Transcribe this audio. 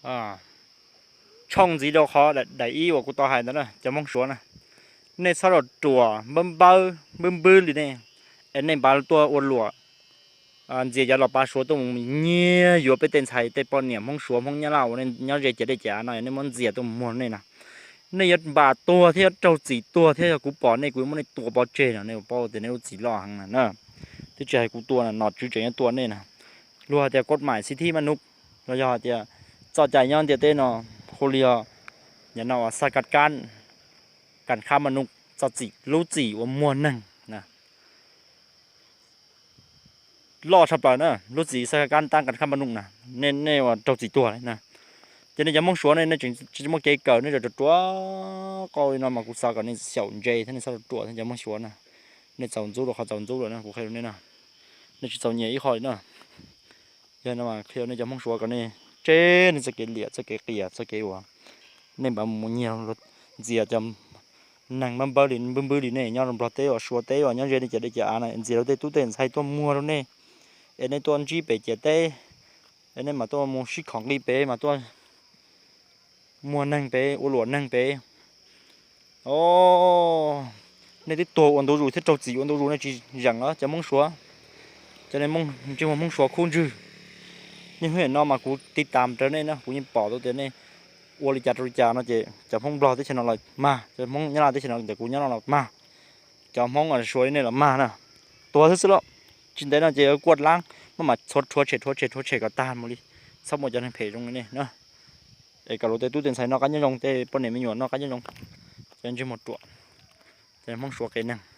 tshooj ntxiv rau qhov daim ib uas kuv tau hais ntawd na, cov Hmoob Suav na, nej txhob rau ruam npawb npawb npwb npwb li nej, es nej npav tuaj ua luam ntxias cov los pav Suav tuaj mus nyiag yuav peb tej ntxhais tej poj niam Hmoob Suav Hmoob Nyab Laj uas nej nyob ze ciam dej ciam av no, nej muab ntxias tuaj muag nej na. Nej yuav npam tuag thiab yuav raug txim tuag thiab, yog kuv pom nej kuv yuav muab nej tua pov tseg no, nej paub tias nej lub txim loj heev na. Twb tsis hais kuv tua na, nom tswv tseem yuav tua nej na. Luag hais tias kod maim xib thib maj nub, los yog hais tias txoj cai nyob ntiaj teb no hu li os, yam no uas xa kas kab, kas khab maj nub, txoj txim, lub txim uas muag neeg na, loj tshaj plaws na, lub txim xa kas kab tab kas khab maj nub na, nej nej uas raug txim tuag na. Ces nej cov Hmoob Suav ne nej tseem tsis muaj kev kawm, nej tseem ruam ruam qau li no mas kuv xav kom nej xyaum ntse thiab nej txhob ruam ruam thiab cov Hmoob Suav na. Nej txaus ntxub rau qhov txaus ntxub lawm na, kuv qhia rau nej na, nej tsis txaus nyiam ib qho li na. Yog no mas qhia nej cov Hmoob Suav kom nej tseb nej txoj kev liam, txoj kev qias, txoj kev uas nej npam mus nyiag ntxias cov neeg npawb npawb li npwb npwb li nej nyob rau Nplog teb uas Suav teb uas nyob ze li ciam dej ciam av na, ntxias rau tej tub tej ntxhais tuaj muag rau nej, es nej tuaj ntsib pem ciam teb, es nej mas tuaj mus sib khom nqi pem mas tuaj muag neeg pem, ua luam neeg pem. Nej twb tuag ua ntu zus thiab raug txim ua ntu zus, nej tsis zeem los cov Hmoob Suav, cov nej ntsej muag Hmoob Suav khub ntswg. Niaj hnub no mas kuv tiv tam rau nej na, kuv yeej pom tau tias nej ua li cas rau li cas no ces cov Hmoob Nplog teb chaws no los mag, cov Hmoob Nyab Laj teb chaws no ntawm kuv nyob no los mag, cov Hmoob Suav li nej los mag na. Tuag xwb xwb lauj. Tsis ntev no ces kuaj lab maj mam rhuav tshem rhuav tshem rhuav tshem kom tag mus li, txhob muaj cov neeg phem zoo li nej na. Es kom luag tej tub tej ntxhais noj qab nyob zoo, tej poj niam me nyuam noj qab nyob zoo, cov ntsej muag ruam, cov Hmoob Suav qias neeg.